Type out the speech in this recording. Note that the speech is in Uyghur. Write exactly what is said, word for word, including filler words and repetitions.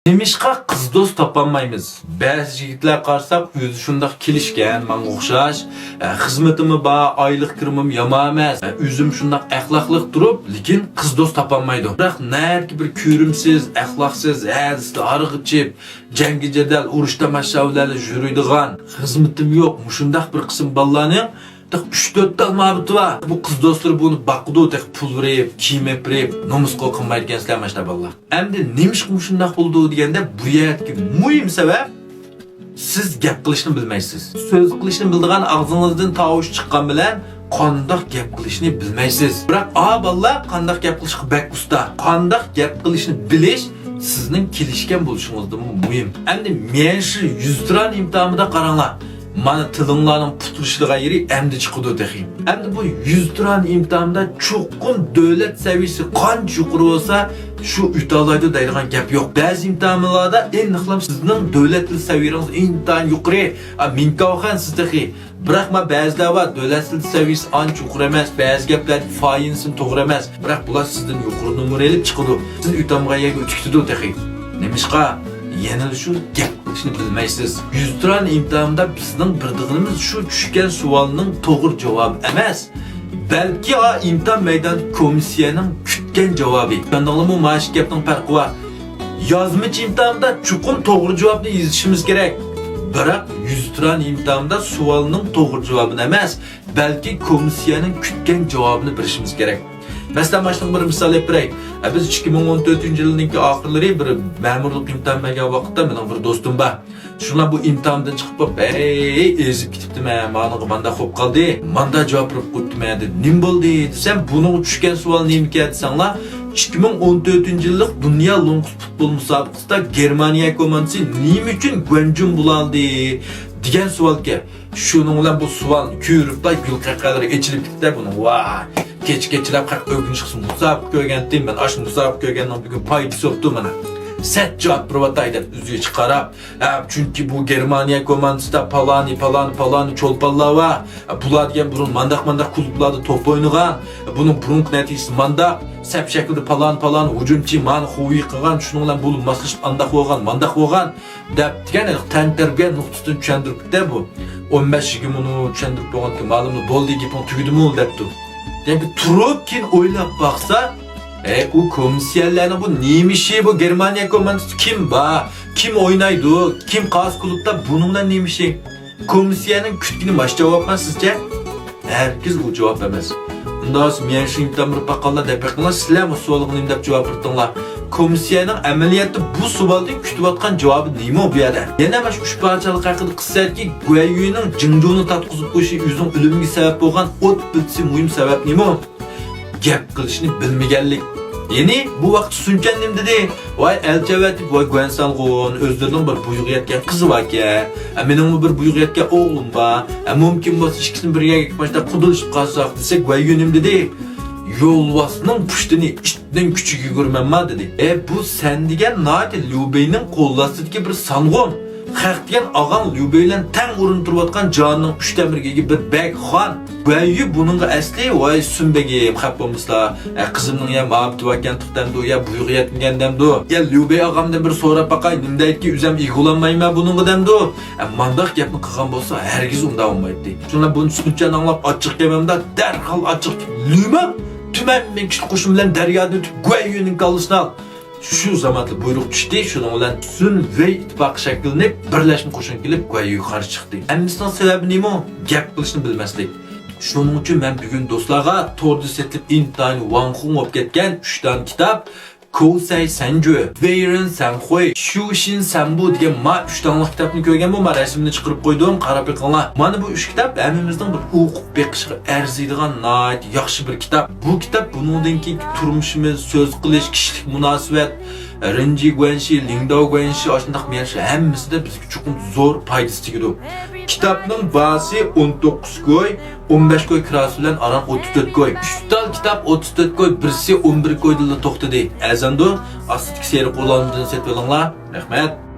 نېمىشقا قىز دوست تاپالمايمىز؟ بەزى يىگىتلەر قارىساق، ئۆزى شۇنداق كېلىشكەن، ماڭا ئوخشاش. ئە، خىزمىتىمۇ بار، ئايلىق كىرىمىم يامان ئەمەس. ئە، ئۆزۈم شۇنداق ئەخلاقلىق تۇرۇپ، لېكىن قىز دوست تاپالمايدۇ. بىراق نەدىكى بىر كۆرۈمسىز، ئەخلاقسىز، ھەدىسىدە ھارغا چىپ، جەڭگى جەدەل، ئۇرۇش تاماشا بىلەن يۈرىدىغان، خىزمىتىم يوق، مۇشۇنداق بىر قىسىم بالىلارنىڭ تېخى ئۈچ تۆت تال مۇھەببىتى بار. بۇ قىز دوستلىرى بۇنى باقىدۇ، تېخى پۇل بېرىپ، كىيىم ئېپىرىپ، نومۇسقا قىلمايدىكەنسىلەر مانا شۇنداق بالىلار. ئەمدى نېمىشقا مۇشۇنداق بولىدۇ دېگەندە، بۇ يەردىكى مۇھىم سەۋەب، سىز گەپ قىلىشنى بىلمەيسىز. سۆز قىلىشنى بىلىدىغان ئاغزىڭىزدىن تاۋۇش چىققان بىلەن قانداق گەپ قىلىشنى بىلمەيسىز. بىراق ئا بالىلار قانداق گەپ قىلىشقا بەك ئۇستا. قانداق گەپ قىلىشنى بىلىش سىزنىڭ كېلىشكەن بولۇشىڭىزدىنمۇ مۇھىم. ئەمدى مېنشىن يۈزتۇران ئىمتىھانىدا قاراڭلار. مانا تىلىڭلارنىڭ پۇتلىشىدىغان يېرى ئەمدى چىقىدۇ تېخى. ئەمدى بۇ يۈزتۇران ئىمتىھاندا چوقۇم دۆلەت سەۋىيىسى قانچە يۇقىرى بولسا، شۇ ئۆتەلەيدۇ دەيدىغان گەپ يوق. بەزى ئىمتىھانلاردا ئېنىقلام سىزنىڭ دۆلەت تىل سەۋىيەڭىز ئىنتايىن يۇقىرى. ئا، مىنكاۋخان سىز تېخى. بىراق ما بەزىلەر بار، دۆلەت تىل سەۋىيىسى ئانچە يۇقىرى ئەمەس، بەزى گەپلەردە ئىپادىسىمۇ توغرا ئەمەس. بىراق بۇلار سىزدىن يۇقىرى نومۇر ئېلىپ چىقىدۇ. سىز ئۆتەلمىگەن يەرگە ئۆتۈپ كېتىدۇ تېخى. نېمىشقا؟ يەنىلا شۇ گەپ قىلىشنى بىلمەيسىز. يۈزتۇران ئىمتىھاندا بىزنىڭ بىلىدىغىنىمىز شۇ چۈشكەن سوئالنىڭ توغرا جاۋابى ئەمەس، بەلكى ئا ئىمتىھان مەيدانىدىكى كومىسسىيەنىڭ كۈتكەن جاۋابى. چۈشەندىڭلارمۇ؟ مانا شۇ گەپنىڭ پەرقى بار. يازمىچە ئىمتىھاندا چوقۇم توغرا جاۋابنى يېزىشىمىز كېرەك. بىراق يۈزتۇران ئىمتىھاندا سوئالنىڭ توغرا جاۋابىنى ئەمەس، بەلكى كومىسسىيەنىڭ كۈتكەن جاۋابىنى بېرىشىمىز كېرەك. مەسىلەن، مانا شۇنىڭ بىر مىسال ئېلىپ بېرەي. ئە، بىز ئىككى مىڭ ئون تۆتىنچى يىلنىڭكى ئاخىرلىرى بىر مەمۇرلۇق ئىمتىھان بەرگەن ۋاقىتتا مېنىڭ بىر دوستۇم بار. شۇنداق بۇ ئىمتىھاندىن چىقىپ بولۇپ، ھەي، ئېزىپ كېتىپتىمەن، مانىغا مانداق بولۇپ قالدى، مانداق جاۋاب بېرىپ قويۇپتىمەن دېدى. نېمە بولدى دېسەم، بۇنىڭغا چۈشكەن سوئال نېمىكەن دېسەڭلار، ئىككى مىڭ ئون تۆتىنچى يىللىق دۇنيا لوڭقۇس پۇتبول مۇسابىقىسىدە گېرمانىيە كوماندىسى نېمە ئۈچۈن گۇەنجۇڭ بولالىدى دېگەن سوئالكەن. شۇنىڭ بىلەن بۇ سوئالنى كۆرۈپلا گۈل قەقەلىرى ئېچىلىپ كېتىپتۇ بۇنىڭ. ۋاي، كېچە كېچىلەپ قەق ئۆگىنىش قىلسا مۇسابىقە كۆرگەنتىم. مەن ئاشۇ مۇسابىقە كۆرگەننىڭ بۈگۈن پايدىسى بوپتۇ مانا. سەت جاۋاب بېرىۋاتاي دەپ ئۆزىگە قاراپ. ھە، چۈنكى بۇ گېرمانىيە كوماندىسىدا پالانى، پالانى، پالانى چولپانلار بار. بۇلار دېگەن بۇرۇن مانداق، مانداق كۇلۇبلاردا توپ ئوينىغان. بۇنىڭ بۇرۇنقى نەتىجىسى مانداق. سەپ شەكلىدە پالانى، پالانى ھۇجۇمچى، مانى خۇۋى قىلغان، شۇنىڭ بىلەن بۇ ماسلىشىپ ئانداق بولغان، مانداق بولغان. دەپ دېگەن تەنتەربىيە نۇقتىسىدىن چۈشەندۈرۈپتۇ بۇ. ئون بەش يىگىرمە مىنۇت چۈشەندۈرۈپ بولغاندىكىن مالىمنى بولدى، گېپىڭ تۈگىدىمۇ دەپتۇ. دېمەك، تۇرۇپ كېيىن ئويلاپ باقسا، ئەي، ئۇ كومىسسىيەلەرنىڭ بۇ نېمە ئىشى؟ بۇ گېرمانىيە كوماندىسىدا كىم بار؟ كىم ئوينايدۇ؟ كىم قايسى كۇلۇبتا؟ بۇنىڭ بىلەن نېمە ئىشى؟ كومىسسىيەنىڭ كۈتكىنى ماش جاۋابمۇ سىزچە؟ ھەرگىز ئۇ جاۋاب ئەمەس. ئۇنداق بولسا مېنشىن ئىمتىھان بېرىپ باققانلار دەپ بېقىڭلار، سىلەرمۇ سوئالغا نېمە دەپ جاۋاب بېرىدىڭلار؟ كومىسسىيەنىڭ ئەمەلىيەتتە بۇ سوئالدىن كۈتۈۋاتقان جاۋابى نېمە بۇ يەردە؟ يەنە مانا شۇ ئۈچ پادىشاھلىق ھەققىدە قىسسە ئەركى، گۇەييۈنىڭ جىڭجۇنى تارتقۇزۇپ قويۇشى ئۆزىنىڭ ئۆلۈمىگە سەۋەب بولغان ئوت پىلتىسى مۇھىم سەۋەب نېمە؟ گەپ قىلىشنى بىلمىگەنلىك. يەنى بۇ ۋاقىتتا سۈنچەن نېمە دېدى؟ ۋاي ئەلچى ئەۋەتىپ، ۋاي گۇەنسەنغۇن، ئۆزلىرىنىڭ بىر بۇيرۇقى يەتكەن قىزى باركەن. ئە، مېنىڭمۇ بىر بۇيرۇقى يەتكەن ئوغلۇم بار. ئە، مۇمكىن بولسا ئىككىسىنى بىر يەرگە ماشۇنداق قۇدىلىشىپ قالساق دېسە، گۇەييۈن نېمە دېدى؟ يولۋاسنىڭ پۇشتىنى ئىتنىڭ كۈچىگە يۈگۈرمەمما دېدى. ئە، بۇ سەن دېگەن ناھايىتى ليۇبېينىڭ قول ئاستىدىكى بىر سانغۇن. خەق دېگەن ئاغاڭ ليۇبېي بىلەن تەڭ ئورۇندا تۇرۇۋاتقان جانىنىڭ ئۈچتىن بىرىگە ئىگە بىر بەگ خان. گۇەنيۈ بۇنىڭغا ئەسلى، ۋاي سۈن بېگىم، خەپ بولمىسىلا، ئە، قىزىمنىڭ يا مۇھەببىتى باركەن تۇق دەمدۇ، يا بۇيغا يەتمىگەن دەمدۇ. يا ليۇبېي ئاغامدىن بىر سوراپ باقاي، نېمە دەيدىكى، ئۆزەم ئىگە بولالمايمەن بۇنىڭغا دەمدۇ. ئە، مانداق گەپنى قىلغان بولسا، ھەرگىز ئۇنداق بولمايتتى. شۇڭا بۇنى سۈنچەن ئاڭلاپ ئاچچىق كەلمەمدە، دەرھال ئاچچىق لۈمەپ، تۈمەن مىڭ كىشىلىك قوشۇن بىلەن دەريادىن ئۆتۈپ، گۇەنيۈنىڭ كاللىسىنى ئال. شۇ زاماندا بۇيرۇق چۈشتى، شۇنىڭ بىلەن سۈن ۋېي ئىتتىپاقى شەكىللىنىپ، بىرلەشمە قوشۇن كېلىپ، گۇەنيۈگە قارشى چىقتى. ھەممىسىنىڭ سەۋەبى نېمە؟ گەپ قىلىشنى بىلمەسلىك. شۇنىڭ ئۈچۈن مەن بۈگۈن دوستلارغا توردا سېتىلىپ ئىنتايىن ۋاڭخۇڭ بولۇپ كەتكەن ئۈچ دانە كىتاب، كوسەي سەنجۈ، ۋېيرېن سەنخۇي، شۇشىن سەنبۇ دېگەن ما ئۈچ دانلىق كىتابنى كۆرگەنمۇ، ما رەسىمنى چىقىرىپ قويدۇم، قاراپ بېقىڭلار. مانا بۇ ئۈچ كىتاب ھەممىمىزنىڭ بىر ئوقۇپ بېقىشقا ئەرزىيدىغان ناھايىتى ياخشى بىر كىتاب. بۇ كىتاب بۇنىڭدىن كېيىنكى تۇرمۇشىمىز، سۆز قىلىش، كىشىلىك مۇناسىۋەت، رېنجى گۇەنشى، لىڭداۋ گۇەنشى، ئاشۇنداق مىيەنشى ھەممىسىدە بىزگە چوقۇم زور پايدىسى تېگىدۇ. كىتابنىڭ باھاسى ئون توققۇز كوي، ئون بەش كوي كىراسى بىلەن ئاران ئوتتۇز تۆت كوي. ئۈچ تال كىتاب ئوتتۇز تۆت كوي، بىرسى ئون بىر كويدىلا توختىدى. ئەرزاندۇ؟ ئاستىدىكى سېرىق ئۇلانمىدىن سېتىۋېلىڭلار. رەھمەت.